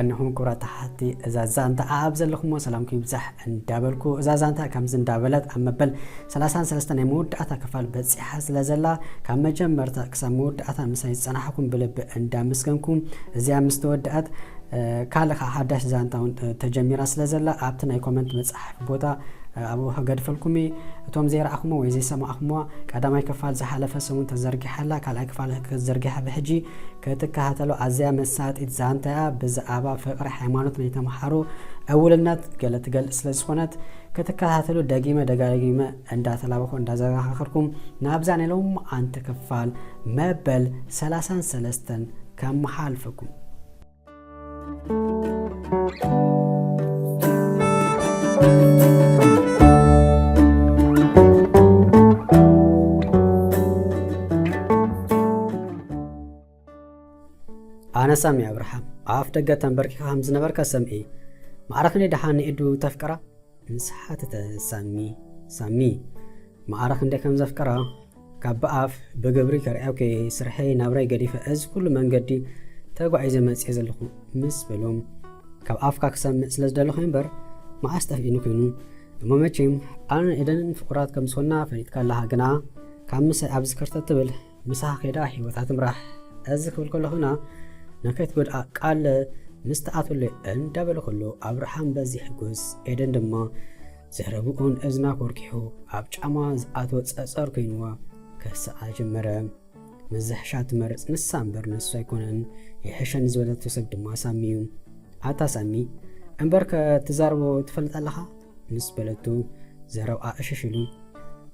እንኹም ክቡራት ተሓቲ እዛ ዛንታ ኣብ ዘለኹሞ ሰላምኩም ይብዛሕ እንዳበልኩ፣ እዛ ዛንታ ከምዚ እንዳበለት ኣብ መበል ሰላሳን ሰለስተን ናይ መወዳእታ ክፋል በጺሓ ስለ ዘላ፣ ካብ መጀመርታ ክሳብ መወዳእታ ምሳይ ዝጸናሕኩም ብልቢ እንዳመስገንኩም፣ እዚኣ ምስ ተወድኣት ካልእ ከዓ ሓዳሽ ዛንታ እውን ተጀሚራ ስለ ዘላ ኣብቲ ናይ ኮመንት መጽሓፍ ቦታ ኣብኡ ከገድፈልኩም እየ። እቶም ዘይረኣኹሞ ወይ ዘይሰማዕኹሞ ቀዳማይ ክፋል ዝሓለፈ ሰሙን ተዘርጊሓ ኣላ፣ ካልኣይ ክፋል ክትዘርጊሓ ብሕጂ ክትከታተሉ ኣዝያ መሳጢት ዛንታ እያ። ብዛዕባ ፍቕሪ፣ ሃይማኖት፣ ናይ ተምሃሮ ዕውልነት ገለ ትገልጽ ስለ ዝኾነት ክትከታተሉ ደጊመ ደጋጊመ እንዳተላበኹ እንዳዘኻኸርኩም ናብዛ ናይ ሎማዓንቲ ክፋል መበል ሰላሳን ሰለስተን ከመሓልፈኩም። ኣነ ሳሚ ኣብርሃም ኣፍ ደገ ተንበርኪኻ ከም ዝነበርካ ሰምዒ። ማዕረ ክንደይ ደሓን ንኤዱ ተፍቅራ? ምስ ሓተተ ሳሚ። ሳሚ፣ ማዕረ ክንደይ ከም ዘፍቅራ ካብ ብኣፍ ብግብሪ ከርእያኪ ስርሐይ ናብራይ ገዲፈ እዚ ኩሉ መንገዲ ተጓዒዘ መፅየ ዘለኹ ምስ በሎም፣ ካብ ኣፍካ ክሰምዕ ስለ ዝደለኹ እምበር መዓስ ጠፊእኒ ኮይኑ። እሞ መቼም ኣነን ኤደንን ፍቑራት ከም ዝኾንና ፈሊጥካ ኣለኻ፣ ግና ካብ ምሳይ ኣብዚ ከርተት ትብል ምሳኻ ከይዳ ህይወታ ትምራሕ። እዚ ክብል ከለኹ ግና ንከይትጎድኣ ቃል ምስ ተኣትወለይ እንዳበለ ከሎ ኣብርሃም በዚ ሕጉስ፣ ኤደን ድማ ዘረብኡን እዝና ኮርኪሑ ኣብ ጫማ ዝኣትወ ጸጸር ኮይንዋ ከስዓ ጀመረ። መዘሕሻ ትመርጽ ንሳ እምበር ንሱ ኣይኮነን፣ ይሕሸኒ ዝበለቶ ሰብ ድማ ሳሚ እዩ። ኣታ ሳሚ፣ እምበርከ ትዛረቦ ትፈልጥ ኣለኻ? ምስ በለቱ ዘረብኣ እሽሽ ኢሉ።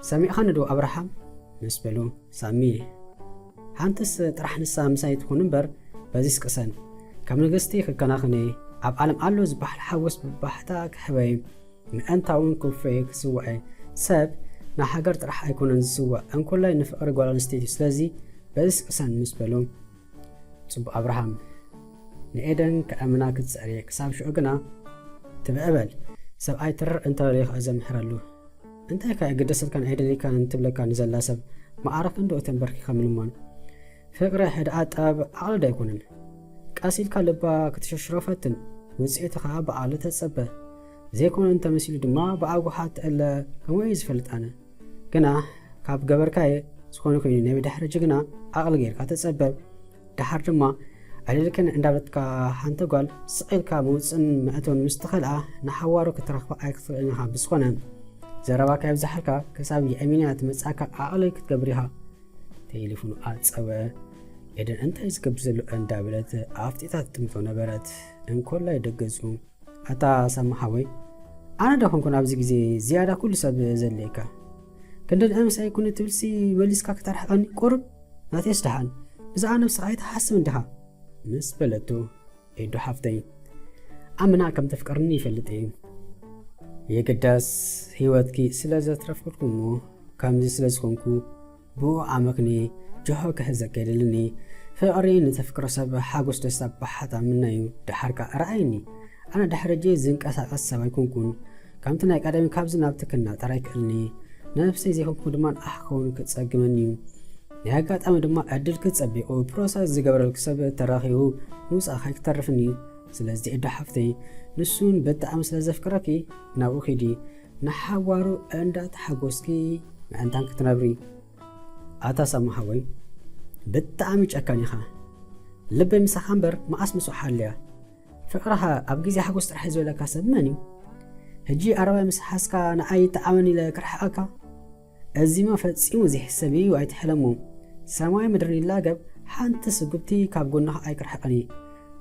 ሰሚዕኻኒ ዶ ኣብርሃም? ምስ በሎ ሳሚ፣ ሓንትስ ጥራሕ ንሳ ምሳይ ትኹን እምበር በዚስ ቅሰን። ከም ንግስቲ ክከናኸነ ኣብ ዓለም ኣሎ ዝበሃል ሓጎስ ብባሕታ ክሕበየ ምእንታውን ክውፈየ ክስውዐ ሰብ ንሃገር ጥራሕ ኣይኮነን ዝስዋእ፣ እንኮላይ ንፍቕሪ ጓል ኣንስተይቲ። ስለዚ በዚስ ቅሰን ምስ በሎ፣ ጽቡቕ ኣብርሃም፣ ንኤደን ከእምና ክትጽዕር እየ፣ ክሳብ ሽዑ ግና ትብዕ በል። ሰብኣይ ትርር እንተበለ እዩ ዘምሕረሉ። እንታይ ከ ግደሰልካን ኣይደልየካን ትብለካ ንዘላ ሰብ መዓረ ክንድኡ ተንበርኪኻ ምልማን? ፍቕሪ ሕድኣ ጥበብ ዓቕሊ ዶ ኣይኮነን? ቀስ ኢልካ ልባ ክትሸርሽሮ ፈትን፣ ውጽኢቱ ኸኣ ብዓቕሊ ተጸበ። ዘይኮነ እንተመሲሉ ድማ ብኣጉሓ ትእለ፣ ከምኡ እየ ዝፈልጥ ኣነ። ግና ካብ ገበርካየ ዝኾነ ኮይኑ ናይ ብድሕሪ ጅግና ዓቕሊ ጌርካ ተጸበ። ደሓር ድማ ኣደልክን እንዳበለትካ ሓንቲ ጓል ስቕ ኢልካ ምውጽእን መእተውን ምስ ተኸልኣ ንሓዋሩ ክትረኽባ ኣይክትኽእልን ኢኻ። ብዝኾነ ዘረባካ የብዝሓልካ፣ ክሳብ የእሚንያ ትመጽኣካ ዓቕሊ ክትገብር ኢኻ። ቴሌፎኑ ኣጸወ። ኤደን እንታይ ዝገብር ዘሎ እንዳበለት ኣፍጢጣ ትጥምቶ ነበረት። እንኮላይ ደገጹ። ኣታ ሳሚ ሓወይ፣ ኣነ ዶ ኮንኩን ኣብዚ ግዜ ዝያዳ ኩሉ ሰብ ዘድልየካ? ክንዲ ንእምሳይ ኩኒ ትብልሲ መሊስካ ክተርሕቐኒ ቁሩብ ናተይስ ደሓን። ብዛዕባ ነብስኻ ኣይትሓስብ እንዲኻ? ምስ በለቶ፣ ኤዱ ሓፍተይ፣ ኣምና ከም ተፍቅርኒ ይፈልጥ እየ። የግዳስ ህይወትኪ ስለ ዘትረፍኩልኩ እሞ ከምዚ ስለ ዝኾንኩ ብኡ ኣመክኒ ጆሆ ክሕዘካ የድልኒ። ፍቕሪ ንተፍቅሮ ሰብ ሓጎስ ደስታ ብሓታ ምናዩ። ደሓርካ ርኣየኒ። ኣነ ድሕሪ እጂ ዝንቀሳቐስ ሰብ ኣይኮንኩን። ከምቲ ናይ ቀደሚ ካብዚ ናብቲ ክናጠር ኣይክእልኒ። ነብሰይ ዘይኮንኩ ድማ ንኣኻ ክኸውን ክጸግመኒ እዩ። ናይ ኣጋጣሚ ድማ ዕድልኪ ጸቢቑ ፕሮሰስ ዝገበረልኪ ሰብ ተራኺቡ ምውጻእኺ ኣይክተርፍን እዩ። ስለዚ ኤዱ ሓፍተይ፣ ንሱን ብጣዕሚ ስለ ዘፍቅረኪ ናብኡ ኪዲ። ንሓዋሩ እንዳተሓጎስኪ ምእንታን ክትነብሪ። ኣታ ሳሚ ሓወይ፣ ብጣዕሚ ጨካን ኢኻ። ልበይ ምሳኻ እምበር መዓስ ምስኡ ሓልያ። ፍቕርኻ ኣብ ግዜ ሓጎስ ጥራሕ እዩ ዝበለካ ሰብ መን እዩ? ሕጂ ኣረባይ ምስ ሓዝካ ንዓይ ይጠዓመኒ ኢለ ክርሕቐካ? እዚማ ፈጺሙ ዘይሕሰብ እዩ፣ ኣይትሕለሞ። ሰማይ ምድርን ይላገብ፣ ሓንቲ ስጉምቲ ካብ ጎንኻ ኣይክርሕቐን እየ።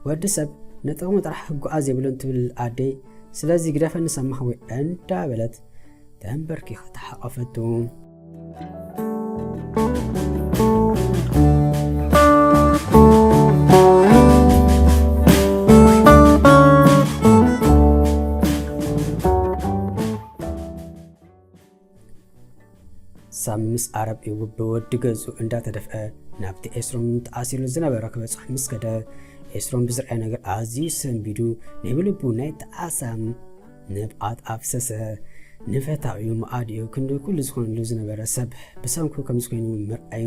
ወዲ ሰብ ንጥቕሙ ጥራሕ ክጓዓዝ የብሉን ትብል ኣደይ፣ ስለዚ ግደፈኒ ሳሚ ሓወይ እንዳበለት ተንበርኪኻ ተሓቐፈቱ። ሳሚ ምስ ኣረብኡ ብወዲ ገዝኡ እንዳተደፍአ ናብቲ ኤስሮም ተኣሲሩ ዝነበረ ክበጽሖ ምስ ከደ፣ ኤስሮም ብዝረኣዮ ነገር ኣዝዩ ሰንቢዱ፣ ናይ ብልቡ ናይ ጣዕሳ ንብዓት ኣፍሰሰ። ንፈታዊኡ መኣዲኡ ክንዲ ኩሉ ዝኾነሉ ዝነበረ ሰብ ብሰንኩ ከም ዝኾይኑ ምርኣዩ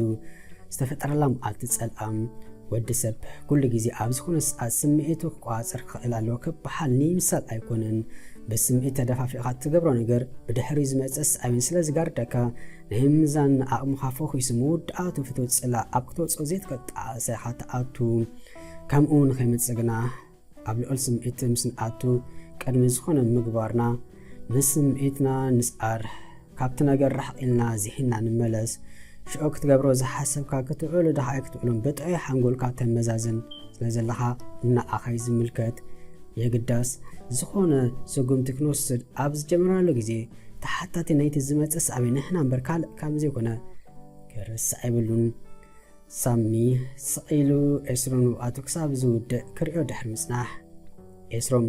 ዝተፈጠረላ መዓልቲ ጸልኣም ወዲ ሰብ ኩሉ ግዜ ኣብ ዝኾነ ሰዓት ስምዒቱ ክቆጻጸር ክኽእል ኣለዎ ክበሃል ንምሳል ኣይኮነን። ብስምዒት ተደፋፊእካ እትገብሮ ነገር ብድሕሪኡ ዝመጽእ ስዕቤን ስለ ዝጋርደካ፣ ናይ ምምዛን ዓቕምኻ ፈኺሱ መወዳእቱ ፍትወጽእ ኣብ ክተውጽኦ ዘይትኽእል ጣዕሳ ኢኻ ትኣቱ። ከምኡ ንኸይመጽእ ግና ኣብ ልዑል ስምዒት ምስ ንኣቱ ቅድሚ ዝኾነ ምግባርና ምስ ስምዒትና ንስኣር። ካብቲ ነገር ርሕቕ ኢልና ዝሒልና ንመለስ። ሽዑ ክትገብሮ ዝሓሰብካ ክትውዕሎ ዶ ኣይክትውዕሎን ብጥዑይ ሓንጎልካ ተመዛዝን ስለ ዘለኻ ንዓኻ እዩ ዝምልከት። የግዳስ ዝኾነ ስጉምቲ ክንወስድ ኣብ ዝጀመርናሉ ግዜ ተሓታቲ ናይቲ ዝመጽእ ሳዕቤን ንሕና እምበር ካልእ ከም ዘይኮነ ክርሳዕ የብሉን። ሳሚ ስቕ ኢሉ ኤስሮም ንብቕዓቱ ክሳብ ዝውድእ ክሪኦ ድሕሪ ምጽናሕ፣ ኤስሮም፣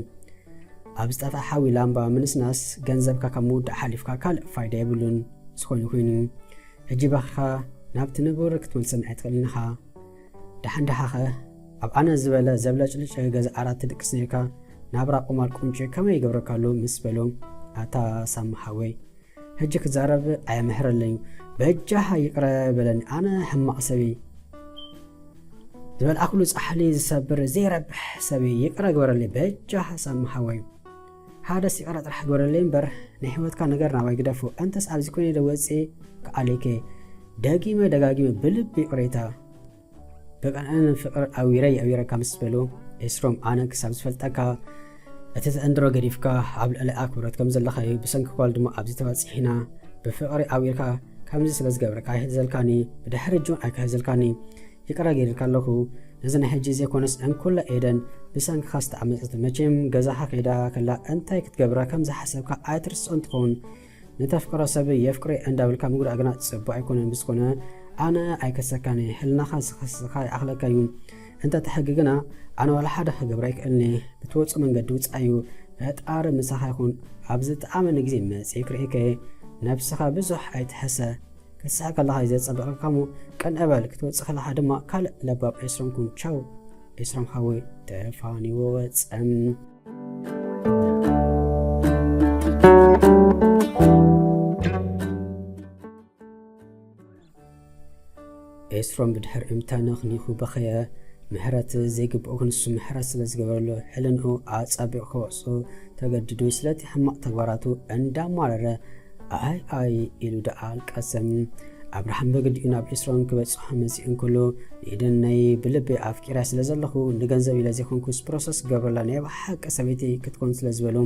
ኣብ ዝጠፍኣ ሓዊ ላምባ ምንስናስ ገንዘብካ ካብ ምውዳእ ሓሊፍካ ካልእ ፋይዳ የብሉን። ዝኾነ ኮይኑ፣ ሕጂ በኺኻ ናብቲ ንቡር ክትመልሰኒ ኣይትኽእልን ኢኻ። ደሓን ደሓኸ ኣብ ኣነ ዝበለ ዘብለጭልጭ ገዛ ዓራት ትድቅስ ነርካ፣ ናብራ ቁማል ቁንጪ ከመይ ይገብረካ ኣሎ ምስ በሎ፣ ኣታ ሳሚ ሓወይ፣ ሕጂ ክዛረብ ኣየምሕረለይ እዩ። በጃኻ ይቕረ በለኒ፣ ኣነ ሕማቕ ሰብ እየ። ዝበልዓኩሉ ጻሕሊ ዝሰብር ዘይረብሕ ሰብ እየ፣ ይቕረ ግበረለይ በጃኻ ሳሚ ሓወይ። ሓደስ ይቕረ ጥራሕ ግበረለይ እምበር ናይ ህይወትካ ነገር ናባይ ግደፎ። እንተስ ኣብዚ ኮይነ ዶ ወጺኤ ክኣልየከ? ደጊመ ደጋጊመ ብልቢ ይቕሬታ። ብቐንዕን ፍቕሪ ኣዊረይ ኣዊረካ ምስ በሉ፣ ኤስሮም፣ ኣነ ክሳብ ዝፈልጠካ እቲ ትዕንድሮ ገዲፍካ ኣብ ልዕሊ ኣክብሮት ከም ዘለኻዩ፣ ብሰንኪ ጓል ድማ ኣብዚ ተባጺሕና። ብፍቕሪ ኣዊርካ ከምዚ ስለ ዝገበርካ ኣይሕዘልካኒ፣ ብድሕሪ ጁን ኣይክሕዘልካኒ፣ ይቕረ ገይርካ ኣለኹ። ነዚ ናይ ሕጂ ዘይኮነስ እንኩላ ኤደን ብሰንክኻ ዝተዓመጸት፣ መቸም ገዛኻ ከይዳ ከላ እንታይ ክትገብራ ከም ዝሓሰብካ ኣይትርስዖን ትኸውን። ንተፍቅሮ ሰብ የፍቅሬ እንዳበልካ ምግዳእ ግና ጽቡቕ ኣይኮነን። ብዝኾነ ኣነ ኣይከሰካን እየ። ሕልናኻ ዝኸስኻ ይኣኽለካ እዩ። እንተ ተሕጊ ግና ኣነ ዋላ ሓደ ክገብር ኣይክእልን እየ። ብትወጽኦ መንገዲ ውጻእ እዩ። ፈጣሪ ምሳኻ ይኹን። ኣብ ዝጠዓመኒ ግዜ መጺኤ ክርእየካ እየ። ነብስኻ ብዙሕ ኣይትሕሰ። ክትስሕቅ ከለኻ እዩ ዘጸብቐካ እሞ ቅንዕ በል። ክትወጽእ ከለኻ ድማ ካልእ ለባም ኤስሮም ኩን። ቻው ኤስሮም ሓወይ። ተፋኒዎ ወጸ። ኤስሮም ብድሕሪኦም ተነኽኒኹ በኸየ። ምሕረት ዘይግብኦ ክንሱ ምሕረት ስለ ዝገበረሉ ሕልንኡ ኣጻቢቑ ከወቕሶ ተገዲዱ። ስለቲ ሕማቕ ተግባራቱ እንዳማረረ ኣይ ኣይ ኢሉ ደኣ ኣልቀሰ። ኣብርሃም ብግዲኡ ናብ ኤስሮም ክበጽሖ መጺኡ እንከሎ፣ ንኤደን ናይ ብልቢ ኣፍቂራ ስለ ዘለኹ፣ ንገንዘብ ኢለ ዘይኮንኩስ ፕሮሰስ ክገብረላ ናይ ብሓቂ ሰበይቲ ክትኮን ስለ ዝበሎ፣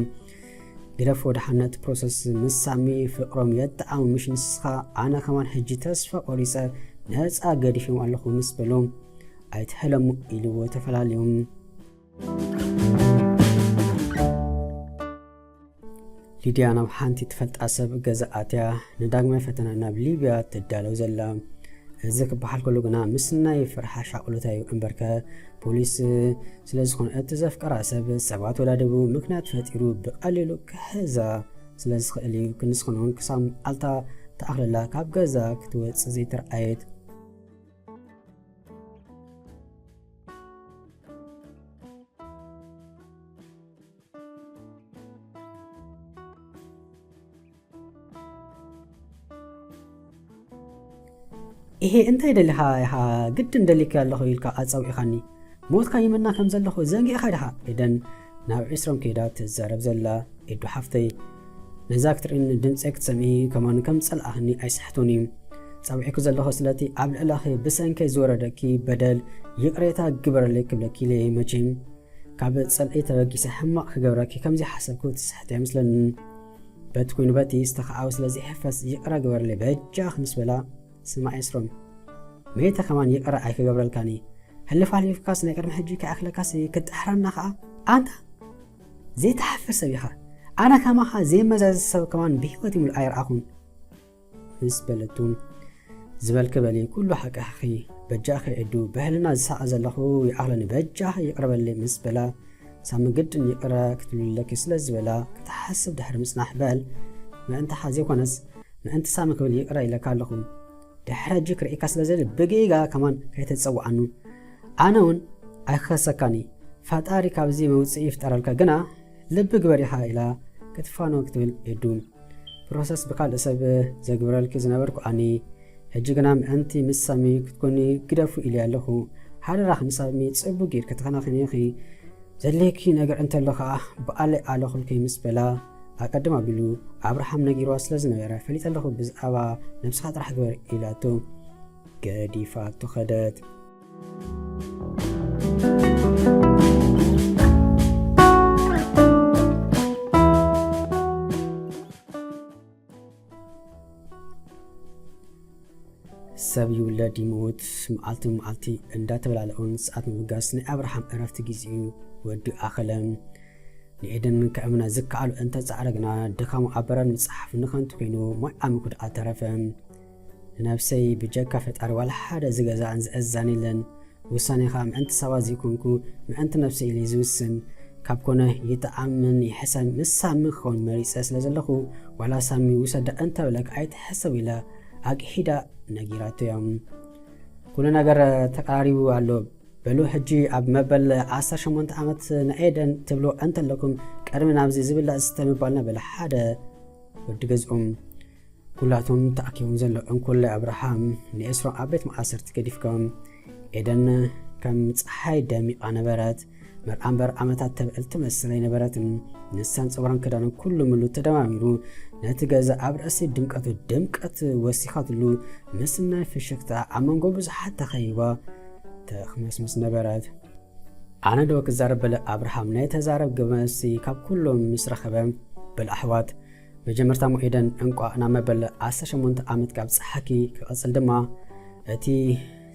ግደፎ ደሓን ነቲ ፕሮሰስ ምስ ሳሚ ፍቕሮም የጠዓሙ፣ ምሽ ንስኻ ኣነ ከማን ሕጂ ተስፋ ቆሪጸ ነጻ ገዲፎም ኣለኹ ምስ በሎ፣ ኣይትሕለሙ ኢልዎ ተፈላለዮም። ሊድያ ናብ ሓንቲ ትፈልጣ ሰብ ገዛ ኣትያ ንዳግማይ ፈተና ናብ ሊብያ ትዳለው ዘላ። እዚ ክበሃል ከሎ ግና ምስ ናይ ፍርሓ ሻቕሎታ እዩ እምበርከ ፖሊስ ስለ ዝኾነ እቲ ዘፍቀራ ሰብ ሰባት ወዳደቡ ምክንያት ፈጢሩ ብቐሊሉ ክሕዛ ስለ ዝኽእል እዩ። ክንስኽን እውን ክሳብ መዓልታ ተኣኽለላ ካብ ገዛ ክትወጽእ ዘይተረኣየት። ኢሄ እንታይ ደሊኻ ኢኻ ግድን ደሊካ ኣለኹ ኢልካ ኣጻዊዕኻኒ? ሞትካ ይምና ከም ዘለኹ ዘንጊዕኻ ዲኻ? ኤደን ናብ ዒስሮም ከይዳ ትዛረብ ዘላ። ኤዱ ሓፍተይ፣ ነዛ ክትርእኒ ድምፀይ ክትሰምዒ ከማን ከም ጸላእኽኒ ኣይስሕቶን እዩ። ጸዊዕኩ ዘለኹ ስለቲ ኣብ ልዕለኺ ብሰንከይ ዝወረደኪ በደል ይቕሬታ ግበረለይ ክብለኪ ኢለ እየ። መቼም ካብ ጸልኢ ተበጊሰ ሕማቕ ክገብረኪ ከም ዘይሓሰብኩ ትስሕቲ ኣይመስለንን። በቲ ኮይኑ በቲ ዝተኻዓወ ስለ ዘይሕፈስ ይቕረ ግበረለይ በጃኽ ምስ በላ፣ ስማዕ ኤስሮም፣ መይተ ከማን ይቕረ ኣይክገብረልካን እየ። ሕልፍ ኣልፊፍካስ ናይ ቅድሚ ሕጂ ከይኣኽለካስ ክትጥሕረና ኸዓ ኣንታ ዘይትሓፍር ሰብ ኢኻ። ኣነ ከማኻ ዘይመዛዘ ሰብ ከማን ብህይወት ይምሉ ኣይረኣኹን። ምስ በለቱ፣ ዝበልኪ በሊ፣ ኩሉ ሓቅኺ። በጃኺ ኤዱ፣ ብሕልና ዝሳቐ ዘለኹ ይኣኽለኒ፣ በጃኺ ይቕረ በሊ ምስ በላ፣ ሳሚ ግድን ይቕረ ክትብልለኪ ስለ ዝበላ ክትሓስብ ድሕሪ ምጽናሕ፣ በል ምእንታኻ ዘይኮነስ ምእንቲ ሳሚ ክብል ይቕረ ኢለካ ኣለኹ። ድሕሪ ሕጂ ክርእየካ ስለ ዝደሊ ብጌጋ ከማን ከይተጸውዓኑ። ኣነ እውን ኣይክኸሰካን እየ። ፈጣሪ ካብዚ መውጽኢ ይፍጠረልካ፣ ግና ልቢ ግበር ኢኻ ኢላ ክትፋኖ ክትብል ኤዱ። ፕሮሰስ ብካልእ ሰብ ዘግብረልኪ ዝነበርኩ ኣኒ፣ ሕጂ ግና ምእንቲ ምስ ሳሚ ክትኮኒ ግደፉ ኢለ ኣለኹ። ሓደራኺ ንሳሚ ጽቡቕ ጌርኪ ተኸናኸኒ ኢኺ። ዘድልየኪ ነገር እንተሎ ኸኣ ብኣለይ ኣለኹልኪ ምስ በላ፣ ኣቐድም ኣቢሉ ኣብርሃም ነጊርዋ ስለ ዝነበረ፣ ፈሊጠ ኣለኹ ብዛዕባ ነብስኻ ጥራሕ ግበር ኢላቶ ገዲፋቶ ኸደት። ሰብ ይውለድ ይመውት፣ መዓልቲ መዓልቲ እንዳተበላለዑን ሰዓት ምብጋስ ናይ ኣብርሃም ዕረፍቲ ግዜኡ ወዲ ኣኸለ። ንኤደን ከእምና ዝከኣሉ እንተ ጻዕረ ግና፣ ድኻሙ ኣብ በረድ ምጽሓፍ ንኸንቱ ኮይኑ፣ ማይ ኣሚኩ ደኣ ተረፈ። ንነብሰይ ብጀካ ፈጣሪ ዋላ ሓደ ዝገዛእን ዝእዛን የለን። ውሳኔ ኸኣ ምእንቲ ሰባት ዘይኮንኩ፣ ምእንቲ ነብሰይ ኢለ ዝውስን። ካብ ኮነ ይጥዓምን ይሕሰም ምስ ሳሚ ክኸውን መሪጸ ስለ ዘለኹ፣ ዋላ ሳሚ ውሰዳ እንተበለክ ኣይትሕሰብ ኢለ ኣግሒዳ ነጊራቶ እያ። ኩሉ ነገር ተቀራሪቡ ኣሎ። በሉ ሕጂ ኣብ መበል ዓሰርተ ሸሞንተ ዓመት ንኤደን ትብሎ እንተለኩም ቅድሚ ናብዚ ዝብላዕ ዝስተ ምባልና በለ ሓደ ወዲ ገዝኦም። ኩላቶም ተኣኪቦም ዘሎ እንኮላይ ኣብርሃም ንኤስሮም ኣብ ቤት ማእሰርቲ ገዲፍካ። ኤደን ከም ጸሓይ ደሚቓ ነበረት። መርዓ እምበር ዓመታት ተብዕል ትመስል ኣይነበረትን። ንሳን ጸጉራን ክዳንን ኩሉ ምሉ ተደማሚሩ ነቲ ገዛ ኣብ ርእሲ ድምቀቱ ድምቀት ወሲኻትሉ። ምስናይ ፍሽክታ ኣብ መንጎ ብዙሓት ተኸይባ ተኽመስምስ ነበረት። ኣነ ዶ ክዛረብ በለ ኣብርሃም ናይ ተዛረብ ገመሲ ካብ ኩሎም ምስ ረኸበ በለ ኣሕዋት መጀመርታ ሞ ኤደን እንቋዕ ናብ መበል ዓሰርተ ሸሞንተ ዓመት ካብ ጸሓኪ ክቐጽል ድማ እቲ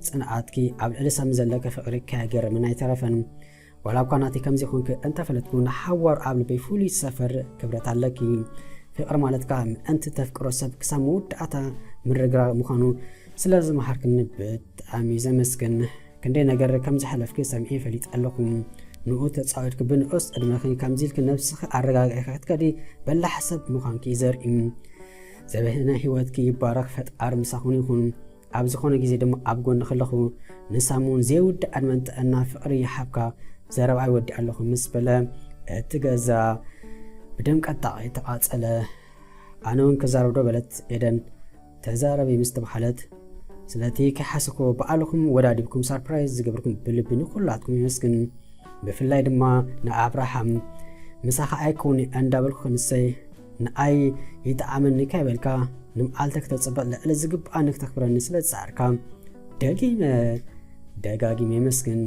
ጽንዓትኪ ኣብ ልዕሊ ሳሚ ዘለከ ፍቕሪ ከየገርምን ኣይተረፈን። ዋላ እኳ ናተይ ከምዚ ኹንኪ እንተፈለጥኩ ንሓዋር ኣብ ልበይ ፍሉይ ሰፈር ክብረት ኣለኪ። ፍቕሪ ማለት ከኣ ምእንቲ ተፍቅሮ ሰብ ክሳብ መወዳእታ ምርግጋእ ምዃኑ ስለ ዝመሃርክኒ ብጣዕሚ ዘመስግን። ክንደይ ነገር ከም ዝሓለፍኪ ሰሚዐ ይፈልጥ ኣለኹ። ንኡ ተጻዊድኪ ብንኡስ ዕድመኺ ከምዚ ኢልኪ ነብስኺ ኣረጋጊዕኪ ክትከዲ በላሕ ሰብ ምዃንኪ ዘርኢ። ዘበነ ህይወትኪ ይባረኽ፣ ፈጣሪ ምሳኹን ይኹን። ኣብ ዝኾነ ግዜ ድማ ኣብ ጎንኺ ኣለኹ። ንሳሚ እውን ዘይውዳእ ዕድመን ጥዕና ፍቕሪ ይሃብካ። ዘረባይ ወዲእ ኣለኹ ምስ በለ እቲ ገዛ ብድምቀት ተቓጸለ። ኣነ እውን ክዛረብ ዶ በለት ኤደን። ተዛረቢ ምስ ተባሃለት፣ ስለቲ ከይሓሰብክዎ ባዕልኹም ወዳዲብኩም ሳርፕራይዝ ዝገበርኩም ብልቢ ንኹላትኩም የመስግን። ብፍላይ ድማ ንኣብርሃም ምሳኻ ኣይከውን እንዳበልኩ ክንሰይ ንኣይ ይጠዓመኒ ከይበልካ ንምዓልተ ክተጽብቕ ልዕሊ ዝግብኣኒ ክተኽብረኒ ስለ ዝጸዓርካ ደጊመ ደጋጊመ የመስግን።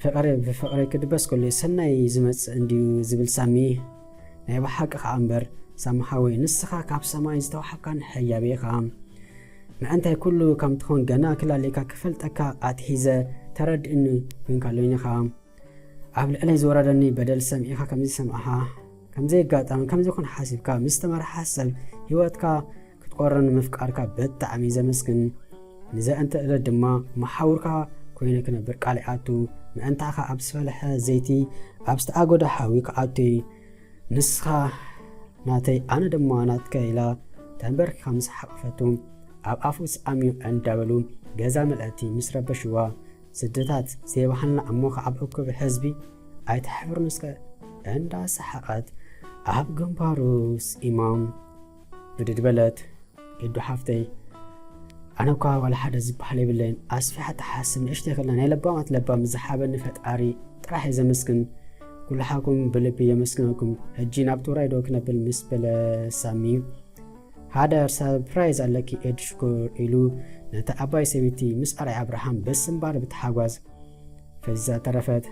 ፍቕሪ ብፍቕሪ ክድበስ ከሎ ሰናይ ዝመጽእ እንድዩ ዝብል ሳሚ ናይ ብሓቂ ኸኣ እምበር ሳሚ ሓወይ ንስኻ ካብ ሰማይ ዝተዋሕብካን ህያብ ኢኻ። ምእንታይ ኩሉ ከም ትኾን ገና ክላለየካ ክፈልጠካ ኣትሒዘ ተረድእኒ ኮንካ ሎይንኻ። ኣብ ልዕለይ ዝወረደኒ በደል ሰሚዕኻ ከምዚ ሰማዕኻ ከምዘየጋጠመ ከምዘይኮነ ሓሲብካ ምስ ተመርሓ ሰብ ህይወትካ ክትቆርን ምፍቃርካ ብጣዕሚ ዘመስግን። ንዘእንተ ዕለት ድማ መሓውርካ ኮይነ ክነብር ቃል ይኣቱ። ምእንታኻ ኣብ ዝፈለሐ ዘይቲ ኣብ ዝተኣጎደ ሓዊ ክኣቱ እዩ። ንስኻ ናተይ ኣነ ድማ ናትካ ኢላ ተንበርኪኻ ምስ ሓቐፈቱ ኣብ ኣፉ ስኣምዮ እንዳበሉ ገዛ ምልእቲ ምስ ረበሽዋ ስድታት ዘይባህልና እሞ ከዓብ እኩብ ህዝቢ ኣይትሕፍርን እስከ እንዳሰሓቐት ኣብ ግንባሩ ስኢማ ብድድ በለት። ኤዱ ሓፍተይ ኣነ እኳ ዋላ ሓደ ዝበሃል የብለይን ኣስፊሓ ተሓስብ ንእሽተይ ከላ ናይ ለባማት ለባም ዝሓበኒ ፈጣሪ ጥራሕ እየ ዘመስግን። ኩልሓኩም ብልቢ የመስግነኩም። ሕጂ ናብ ትግራይ ዶ ክነብል ምስ በለ ሳሚ ሓደ ሰርፕራይዝ ኣለኪ ኤድ ሽኮር ኢሉ ነታ ዓባይ ሰበይቲ ምስ ኣርኣያ ኣብርሃም በስምባር ብተሓጓዝ ፈዚዛ ተረፈት።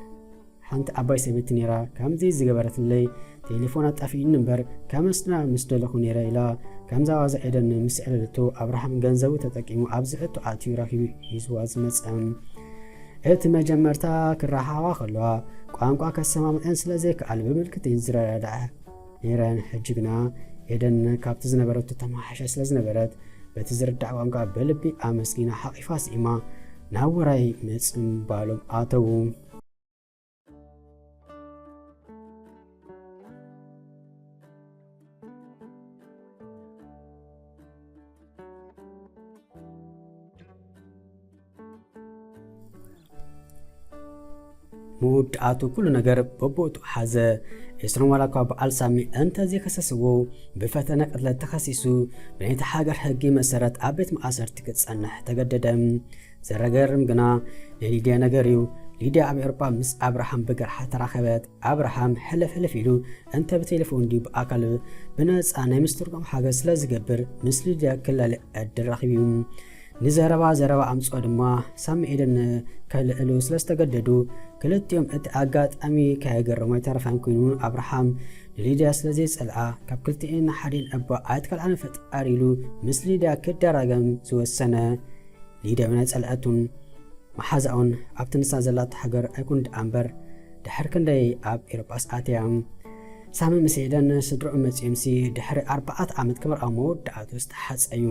ሓንቲ ዓባይ ሰበይቲ ነይራ ከምዚ ዝገበረትለይ ቴሌፎና ጠፊኡኒ እምበር ከመስግና ምስ ደለኹ ነይረ ኢላ ከምዛ ዋዛ ኤደን ምስ ዕለለቶ ኣብርሃም ገንዘቡ ተጠቂሙ ኣብዚ ሕቶ ኣትዩ ረኺቡ ሒዝዋ ዝመጸ። እቲ መጀመርታ ክረኻባ ከለዋ ቋንቋ ከሰማምዐን ስለ ዘይከኣል ብምልክት እየን ዝረዳድኣ ነይረን። ሕጂ ግና ኤደን ካብቲ ዝነበረቶ ተመሓይሻ ስለ ዝነበረት በቲ ዝርዳእ ቋንቋ ብልቢ ኣመስጊና ሓቒፋ ስኢማ ናብ ውራይ ምጽምባሎም ኣተዉ። መወዳእቱ ኩሉ ነገር በቦእቱ ሓዘ። ኤስሮም ዋላ እኳ በዓል ሳሚ እንተዘይከሰስዎ ብፈተነ ቅትለት ተኸሲሱ ብናይቲ ሃገር ሕጊ መሰረት ኣብ ቤት ማእሰርቲ ክጸንሕ ተገደደ። ዘረገርም ግና ንሊድያ ነገር እዩ። ሊድያ ኣብ ኤውሮጳ ምስ ኣብርሃም ብግርሓ ተራኸበት። ኣብርሃም ሕልፍ ሕልፍ ኢሉ እንተ ብቴሌፎን ድዩ ብኣካል ብነጻ ናይ ምስትርጓም ሓገዝ ስለ ዝገብር ምስ ሊድያ ክላለ ዕድል ረኺቡ እዩ። ንዘረባ ዘረባ ኣምጽኦ ድማ ሳሚ ኤደን ከልዕሉ ስለ ዝተገደዱ ክልቲኦም እቲ ኣጋጣሚ ከየገረሞ ኣይተረፈን ኮይኑ ኣብርሃም ንሊድያ ስለ ዘይጸልኣ ካብ ክልቲኤን ሓዲኤን እባ ኣይትከልኣነ ፈጣሪ ኢሉ ምስ ሊድያ ክደራገም ዝወሰነ። ሊድያ እውን ኣይጸልአቱን። መሓዛኡን ኣብቲ ንሳ ዘላቶ ሃገር ኣይኩን ደኣ እምበር ድሕሪ ክንደይ ኣብ ኤሮጳስ ኣትያ። ሳሚ ምስ ኤደን ስድርኡ መጺኦምሲ ድሕሪ ኣርባዓት ዓመት ክምርዓው መወዳእቱ ዝተሓጸዩ።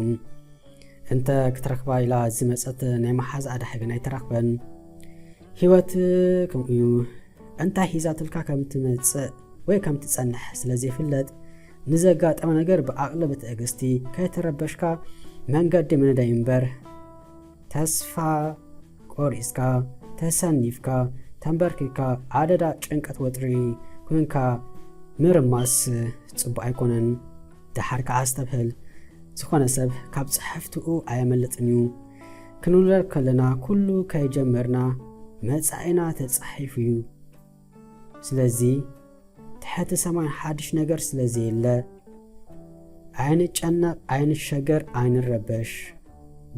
እንተ ክትረኽባ ኢላ ዝመጸት ናይ መሓዛኣ ደሓ ግን ኣይተራኽበን። ህይወት ከምኡ እዩ። እንታይ ሒዛትልካ ከም ትመጽእ ወይ ከም ትጸንሕ ስለ ዘይፍለጥ ንዘጋጠመ ነገር ብዓቕሊ ብትዕግስቲ ከይተረበሽካ መንገዲ ምንዳይ እምበር ተስፋ ቆሪጽካ ተሰኒፍካ ተንበርኪካ ኣደዳ ጭንቀት ወጥሪ ኮንካ ምርማስ ጽቡቕ ኣይኮነን። ደሓር ከኣ ኣስተብህል፣ ዝኾነ ሰብ ካብ ጽሕፍትኡ ኣየመልጥን እዩ። ክንውለድ ከለና ኩሉ ከይጀመርና መጻኢና ተጻሒፉ እዩ። ስለዚ ትሕቲ ሰማይ ሓድሽ ነገር ስለ ዘየለ ኣይንጨነቕ፣ ኣይንሸገር፣ ኣይንረበሽ።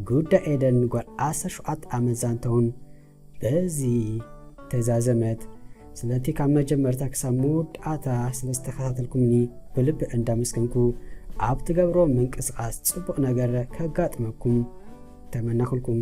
ጉዳይ ኤደን ጓል ዓሰርተ ሸውዓተ ዓመት ዛንታውን በዚ ተዛዘመት። ስለቲ ካብ መጀመርታ ክሳብ መወዳእታ ስለ ዝተኸታተልኩምኒ ብልቢ እንዳመስገንኩ ኣብ ትገብሮ ምንቅስቓስ ጽቡቕ ነገር ከጋጥመኩም ተመነኹልኩም።